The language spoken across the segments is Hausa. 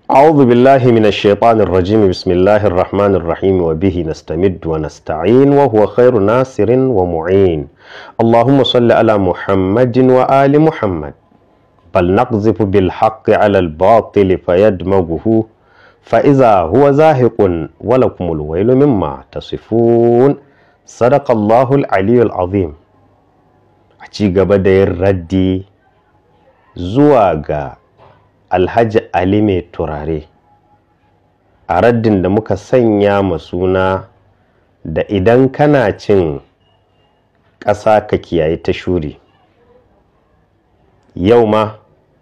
أعوذ بالله من الشيطان الرجيم. بسم الله الرحمن الرحيم، وبه نستمد ونستعين، وهو خير ناصر ومعين. اللهم صل على محمد وآل محمد. بل نقذف بالحق على الباطل فيدمغه فإذا هو زاهق ولكم الويل مما تصفون. صدق الله العلي العظيم. A ci gaba da yin raddi zuwa ga Alhaji Ali Mai Turare, a raddin da muka sanya ma suna da "Idan kana cin ƙasa ka kiyaye ta shuri". Yau ma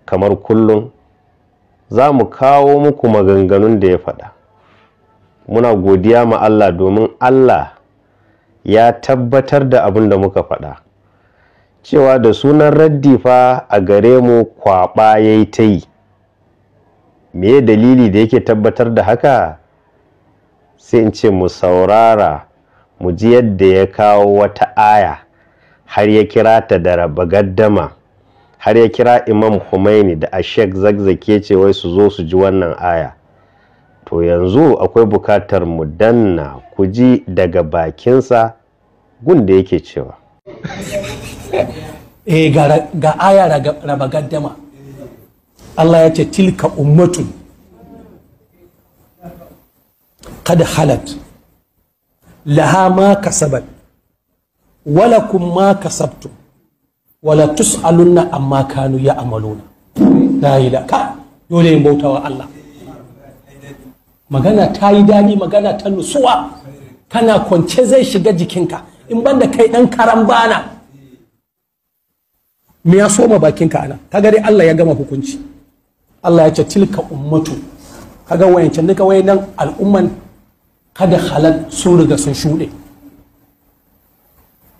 kamar kullum za mu kawo muku maganganun da ya faɗa. Muna godiya ma Allah domin Allah ya tabbatar da abin da muka faɗa, cewa da sunan raddi fa a gare mu kwaɓa ya yi ta yi. Me dalili da yake tabbatar da haka? Sai in ce mu saurara mu ji yadda ya kawo wata aya, har ya kira ta da raba gaddama, har ya kira Imam Khomeini da Ashek Zakzaki, ce wai su zo su ji wannan aya. To yanzu akwai bukatar mu danna ku ji daga bakinsa gun da yake cewa. Eh, ga aya raba gaddama. Allah ya ce: "Tilka ummatun qad khalat, laha ma kasabat walakum ma kasabtum, wala tus'alunna amma kanu ya'maluna." La ilaha ka dole yin bautawa Allah. Magana ta yi daɗi, magana ta nutsuwa, kana kwance zai shiga jikinka. In banda kai ɗan karan bana, me ya soma bakinka ana? Kaga dai Allah ya gama hukunci. Allah ya ce: "Tilka ummatu", kaga wayancan duka wayannan al'umman, "qad khalat", sun riga sun shuɗe.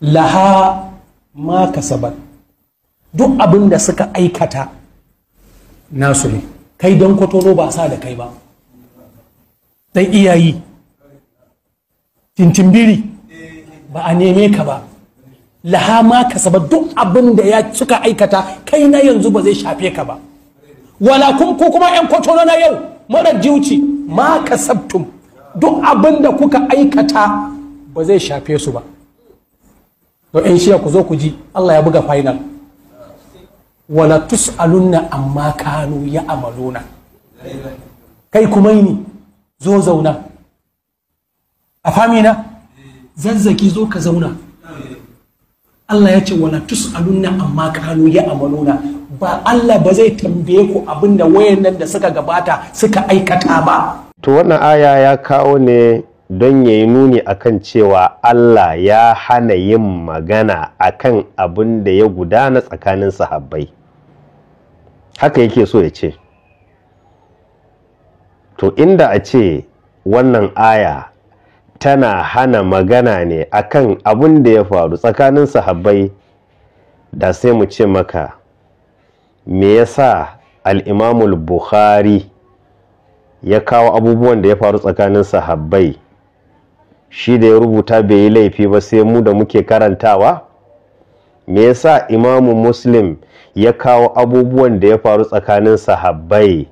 "Laha ma kasabat", duk abin da suka aikata nasu ne. Kai don kwatoro ba sa da kai ba, dan iyayi tintimbiri ba a neme ka ba. "Laha ma kasabat", duk abin da ya suka aikata, kai na yanzu ba zai shafe ka ba. "Wala kum", ko kuma yan kwatoro na yau mara jiuci, "ma kasabtum", duk abin da kuka aikata ba zai shafe su ba. To yan shiya, ku zo ku ji, Allah ya buga final: "Wala tus'alunna amma kanu ya amaluna". Kai kuma ni zo zauna a famina Zazzaki, zo ka zauna. Allah ya ce: "Wala tus'alunna amma kanu ya amaluna". Ba Allah ba zai tambaye ku abinda wayannan da suka gabata suka aikata ba. To wannan aya ya kawo ne don ya yi nuni akan cewa Allah ya hana yin magana akan abin da ya gudana tsakanin sahabbai. Haka yake so ya ce. To inda a ce wannan aya tana hana magana ne akan abin da ya faru tsakanin sahabbai, da sai mu ce maka, me yasa Al'imamul Bukhari ya kawo abubuwan da ya faru tsakanin sahabbai? Shi da ya rubuta bai yi laifi ba, sai mu da muke karantawa? Me yasa Imamu Muslim ya kawo abubuwan da ya faru tsakanin sahabbai?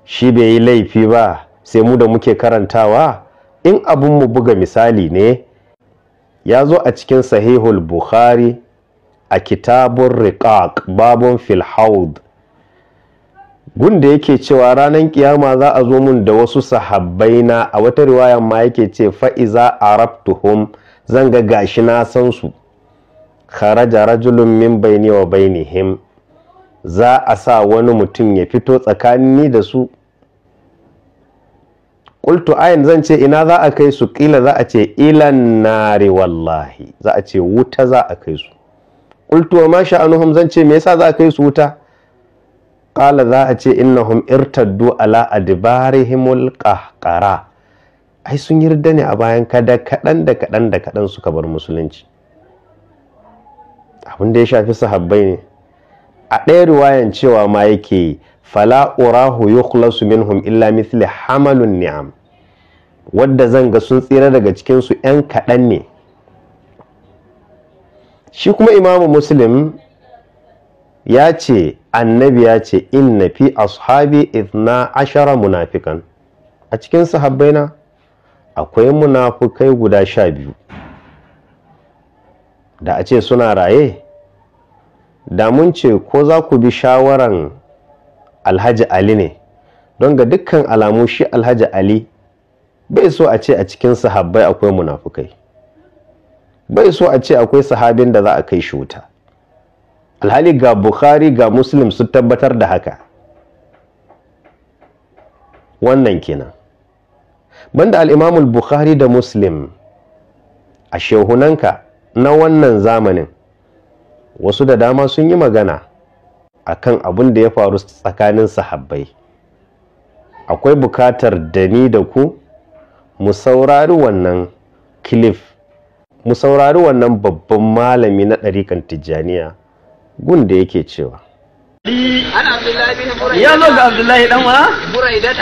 Shi bai yi laifi ba, sai mu da muke karantawa? In abun mu buga misali ne, ya zo a cikin Sahihul Bukhari a Kitabun Riqaq, babun fil haud, gunda yake cewa ranar kiyama za a zo mun da wasu sahabbai na. A wata riwayan ma yake ce: "Fa'iza arabtuhum", zan ga gashi na san su. "Kharaja rajulun min baini wa bainihim", za a sa wani mutum ya fito tsakanin ni da su. "Qultu ayin", zan ce ina za a kai su? Kila, za a ce: "Ilan nari wallahi", za a ce wuta za a kai su. "Qultu wa ma sha'anuhum?", zan ce me yasa za a kai su wuta? Qala, za a ce: "Innahum irtaddu ala adbarihimul qahqara", ai sun yarda ne a bayan kada kaɗan da kaɗan da kaɗan suka bar musulunci. Abin da ya shafi sahabbai ne. A ɗaya riwayan cewa ma yake: "Fala urahu yukhlasu minhum illa mithli hamalun ni'am", wadda zan ga sun tsira daga cikinsu 'yan kaɗan ne. Shi kuma Imamu Muslim ya ce Annabi ya ce inna fi ashabi 12 munafikan, a cikin sahabbaina akwai munafukai guda 12. Da a ce suna raye, da mun ce ko za ku bi shawaran Alhaji Ali ne, don ga dukkan alamu shi Alhaji Ali bai so a ce a cikin sahabbai akwai munafukai, bai so a ce akwai sahabin da za a kai shi wuta. Alhali ga Bukhari ga Muslim su tabbatar da haka. Wannan kenan. Banda al-Imamul Bukhari da Muslim, a shehunanka na wannan zamanin wasu da dama sun yi magana akan abin da ya faru tsakanin sahabbai. Akwai bukatar da ni da ku mu saurari wannan clip, mu saurari wannan babban malami na ɗarikan Tijjaniya gun da yake cewa ya zo ga Abdullahi dan wa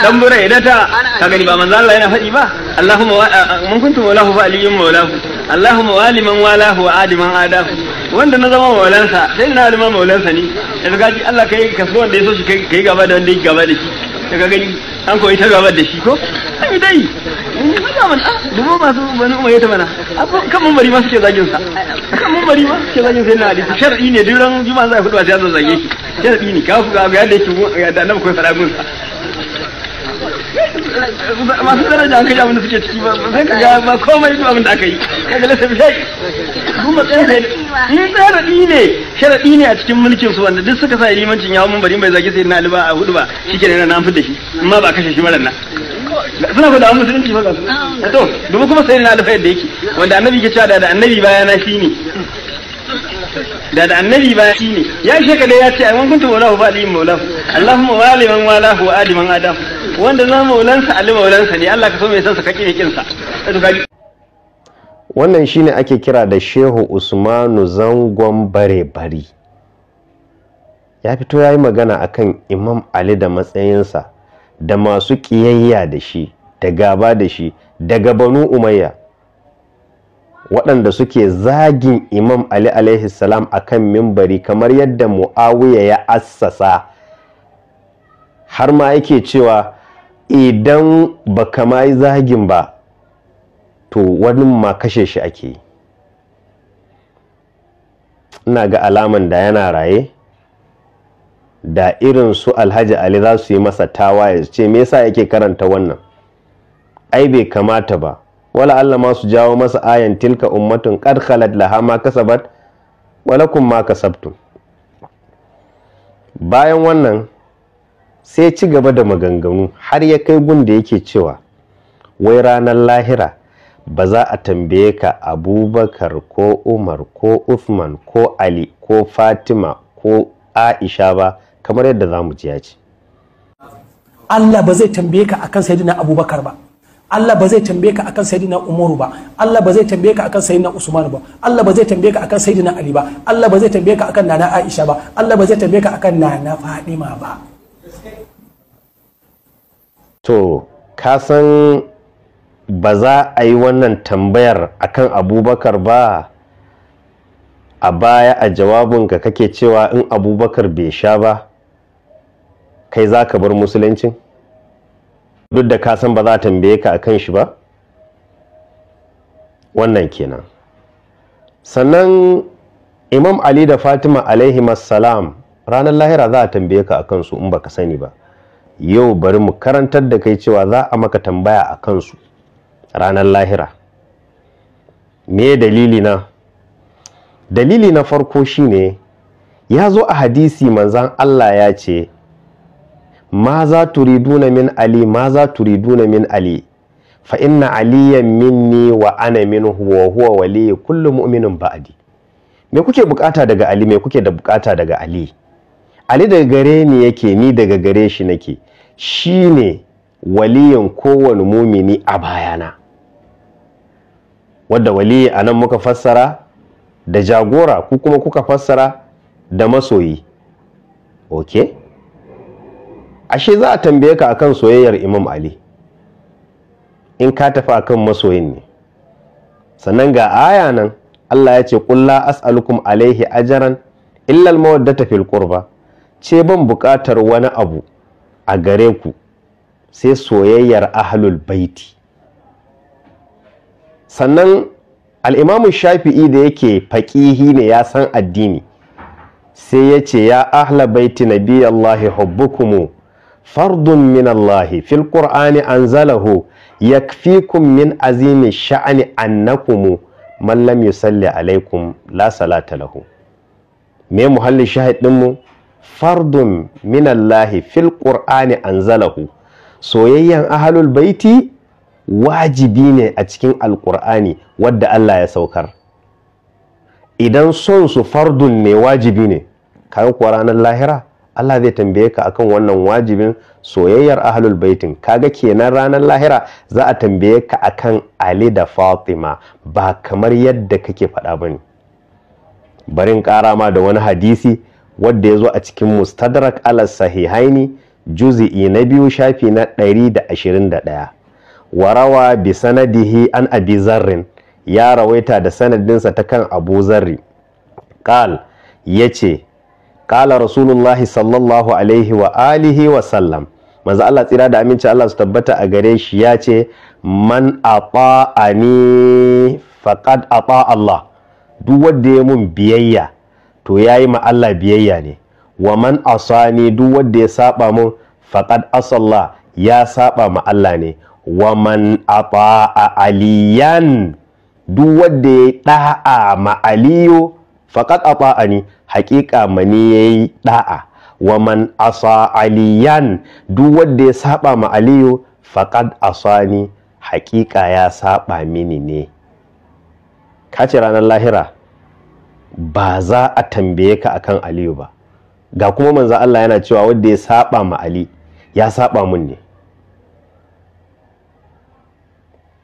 dan Buraidata. Ka gani ba manzo Allah yana faɗi ba, Allahumma man kuntu maulahu fa aliyyun maulahu, Allahumma wali man walahu wa adi man adahu. Wanda na zama maulansa sai na alima maulansa ne. Yanzu ka ji Allah kai ka so wanda ya so shi, kai gaba da wanda ya gaba da shi. Ka gani an koyi ta gaba da shi ko ai dai maza man dubo masu bani umayya ta mana kan mun bari ma suke zagin sa, kan mun bari ma suke zagin sai na Ali. Shar'i ne duk ran juma'a za a hudu sai an zage shi. Shar'i ne ka ga yadda yake da annabi koyi fara gun sa. Masu daraja an kai abin da suke ciki ba sai ka ga ba komai duk abin da aka yi kaga lasa bi shai kuma matsayin sai in sharadi ne, sharadi ne a cikin mulkin su wanda duk suka sa limancin ya mun bari bai zage sai na Ali ba a hudu ba shikenan na an fidda shi amma ba kashe shi maran nan. Suna faɗa musulunci ba ga su to dubu kuma sai na Ali fa yadda yake wanda annabi ke cewa da annabi baya na shine da annabi ba shi ne ya sheka da ya ce ai man kuntu maulahu fa aliyyun maulahu, Allahumma wali man walahu wa adi man adam. Wanda za maulansa Ali maulansa ne, Allah ka so mai san sa kake kin sa. Wannan shine ake kira da Shehu Usmanu Zangon Bare Bari. Ya fito yayi magana akan Imam Ali da matsayinsa da masu kiyayya da shi da gaba da shi daga Banu Umayya, waɗanda suke zagin Imam Ali alaihi salam akan mimbari kamar yadda Muawiya ya assasa. Har ma yake cewa idan baka ma yi zagin ba to wani ma kashe shi ake yi. Ina ga alaman da yana raye da irin su Alhaji Ali za su yi masa tawaye su ce me yasa yake karanta wannan, ai bai kamata ba. Wala Allah ma su jawo masa ayan tilka ummatun qad khalat laha ma kasabat wa lakum ma kasabtum. Bayan wannan sai ci gaba da maganganu har ya kai gun da yake cewa wai ranar lahira ba za a tambaye ka Abubakar ko Umar ko Uthman ko Ali ko Fatima ko Aisha ba, kamar yadda za mu ji ya ce. Allah ba zai tambaye ka akan Sayyidina Abubakar ba, Allah ba zai tambaye ka akan Sayyidina Umaru ba, Allah ba zai tambaye ka akan Sayyidina Usman ba, Allah ba zai tambaye ka akan Sayyidina Ali ba, Allah ba zai tambaye ka akan Nana Aisha ba, Allah ba zai tambaye ka akan Nana Fatima ba. To ka san ba za a yi wannan tambayar akan Abubakar ba. A baya a jawabinka kake cewa in Abubakar bai sha ba kai za ka bar musuluncin, duk da ka san ba za a tambaye ka akan shi ba. Wannan kenan. Sannan Imam Ali da Fatima alaihi salam ranar lahira za a tambaye ka akan su in baka sani ba. Yau bari mu karantar da kai cewa za a maka tambaya a kansu ranar lahira. Me dalili na? Dalili na farko shine ya zo a hadisi manzan Allah ya ce ma za turiduna min Ali, ma za turiduna min Ali, fa inna aliyan minni wa ana minhu wa huwa waliyyu kullu mu'minin ba'di. Me kuke bukata daga Ali? Me kuke da bukata daga Ali? Ali daga gare ni yake, ni daga gare shi nake, shine waliyin kowane mumini a bayana. Wadda waliyi anan muka fassara da jagora, ku kuma kuka fassara da masoyi. Okay, ashe za a tambaye ka akan soyayyar Imam Ali in ka tafi akan masoyin ne. Sannan ga aya nan Allah ya ce qul la as'alukum alaihi ajran illa al-mawaddata fil qurba. Ce ban buƙatar wani abu a gare ku sai soyayyar ahlul baiti. Sannan al'imamu Shafi'i da yake faƙihi ne, ya san addini, sai ya ce ya ahla baiti nabiyallahi hubbukumu fardun min Allahi fil qur'ani anzalahu yakfikum min azimi sha'ani annakumu man lam yusalli alaikum la salata lahu. Me muhallin shahid ɗinmu? Fardun min Allahi fil qur'ani anzalahu. Soyayyan ahlul baiti wajibi ne a cikin alqur'ani wadda Allah ya saukar. Idan son su fardun ne, wajibi ne, kaga kuwa ranar lahira Allah zai tambaye ka akan wannan wajibin soyayyar ahlul baitin. Kaga kenan ranar lahira za a tambaye ka akan Ali da Fatima, ba kamar yadda kake faɗa bane. Bari in ƙara ma da wani hadisi wadda ya zo a cikin Mustadrak ala Sahihaini, juzi'i na 2, shafi na 121. Warawa bi sanadihi an Abi Zarrin, ya rawaita da sanadinsa ta kan Abu Zarri. Qal, yace qala Rasulullahi sallallahu alaihi wa alihi wa sallam, manzo Allah tsira da aminci Allah su tabbata a gare shi ya ce man ata'ani faqad ata Allah, duk wanda ya mun biyayya to yayi ma Allah biyayya ne. Wa man asani, duk wanda ya saba mun, faqad asalla, ya saba ma Allah ne. Wa man ata'a aliyan, duk wanda ya da'a ma Aliyu, faqad ata'ani, haƙiƙa mani yayi da'a. Wa man asa aliyan, duk wanda ya saba ma Aliyu, faqad asani, haƙiƙa ya saba mini ne. Kace ranar lahira ba za a tambaye ka akan Aliyu ba, ga kuma manzo Allah yana cewa wanda ya saba ma Ali ya saba mun ne.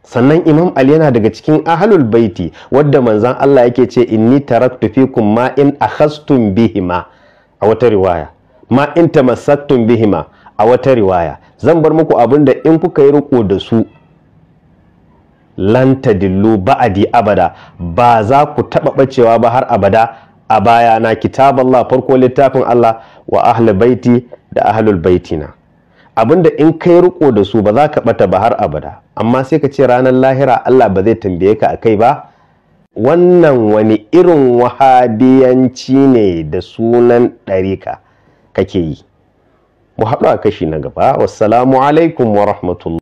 Sannan Imam Ali yana daga cikin ahlul baiti wadda manzon Allah yake ce inni taraktu fikum ma in akhastum bihima, a wata riwaya ma in tamassaktum bihima, a wata riwaya zan bar muku abinda in kuka yi riko da su lan tadillu ba'adi abada, ba za ku taba bacewa ba har abada a baya na, kitaballah, farko littafin Allah, wa ahlul baiti da ahlul baitina. Abinda in kai riko da su ba za ka bata ba har abada, amma sai ka ce ranar lahira Allah ba zai tambaye ka akai ba. Wannan wani irin wahabiyanci ne da sunan ɗarika kake yi. Mu haɗu a kashi na gaba. Wassalamu alaikum wa rahmatullah.